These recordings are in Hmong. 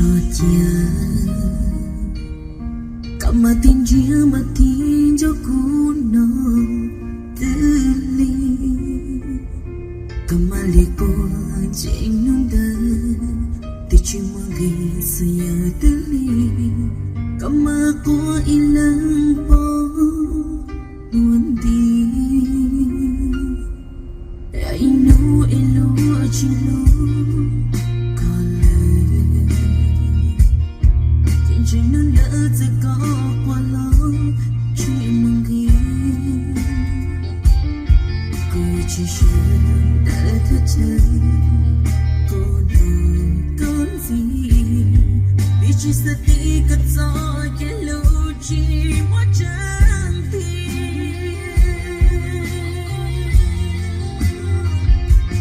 Ua cas koj mas tig ntsiag mas tig nco kuv no twb lig, koj mas li quaj ntsej hnub ntawd twb tsis muaj nqis xwb yog twb lig, koj mas quaj ib leeg pom muag nti. Ib hnub es luag tsis hlub koj lawm, ces ntshe hnub ntawd txawm koj quaj los tsis muaj nqis. Kuv tsis sawv daws thaj chaw, kuv nug koj ntxiv, vim tsis xav tiv koj txoj kev hlub tsis muaj tseeb tiag.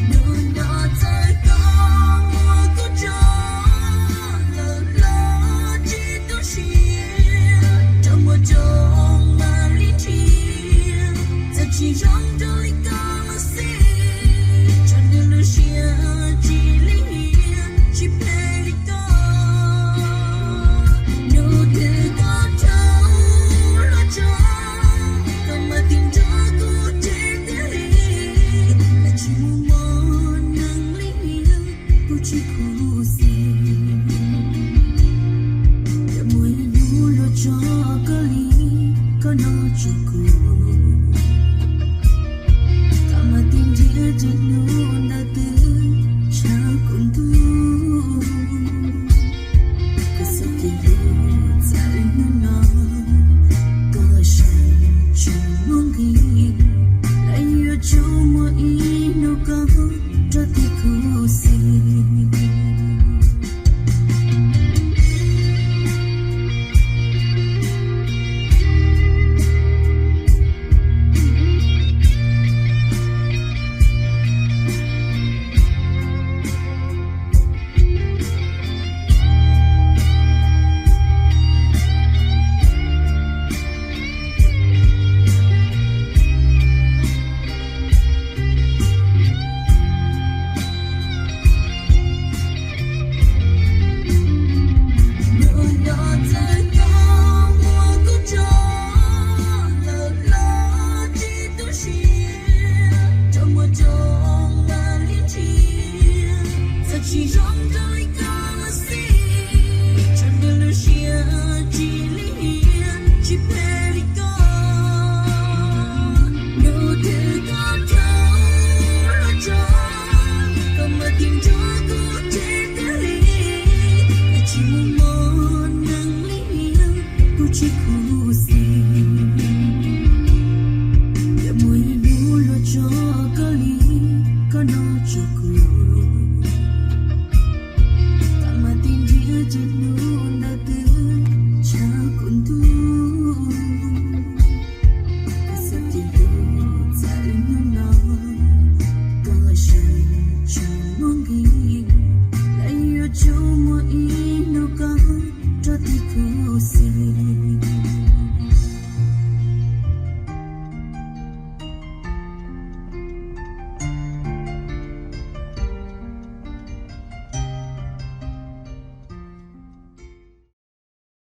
Hnub no txawm koj muab kuv tso lawm los tsis tu siab, rau muaj coob mam li nrhiav, txawm tsis zoo rau li koj los xij, tso nws lub siab tsis lim hiam, tsis phem li koj. Hnub twg koj rov los tso, koj mam tig nrog kuv tseg tiag li, koj tsis muaj mob neeg li, kuv tsis khuv xim. Yog muaj ib hnub luag tso koj li, koj nug tso kuv, koj mam tig nrhiav tseg hnub ntawd twb tshav kuv ntuj. Koj txoj kev hlub txawm hnub no koj saib tsis muaj nqis, lawv yuav tsum muaj ib hnub koj rov tig khuv xim. Hnub no txawm koj muab kuv tso lawm los tsis tu siab, rau muaj coob mam li nrhiav, txawm tsis zoo rau li koj los xij, tso nws lub siab tsis lim hiam, tsis phem li koj. Hnub twg koj rov los tso, koj mam tig nrog kuv tseg tiag li, koj tsis muaj mob neeg li, kuv tsis khuv xim. Yog muaj ib hnub luag tso koj li, koj nug tso kuv, koj mam tig nrhiav tseg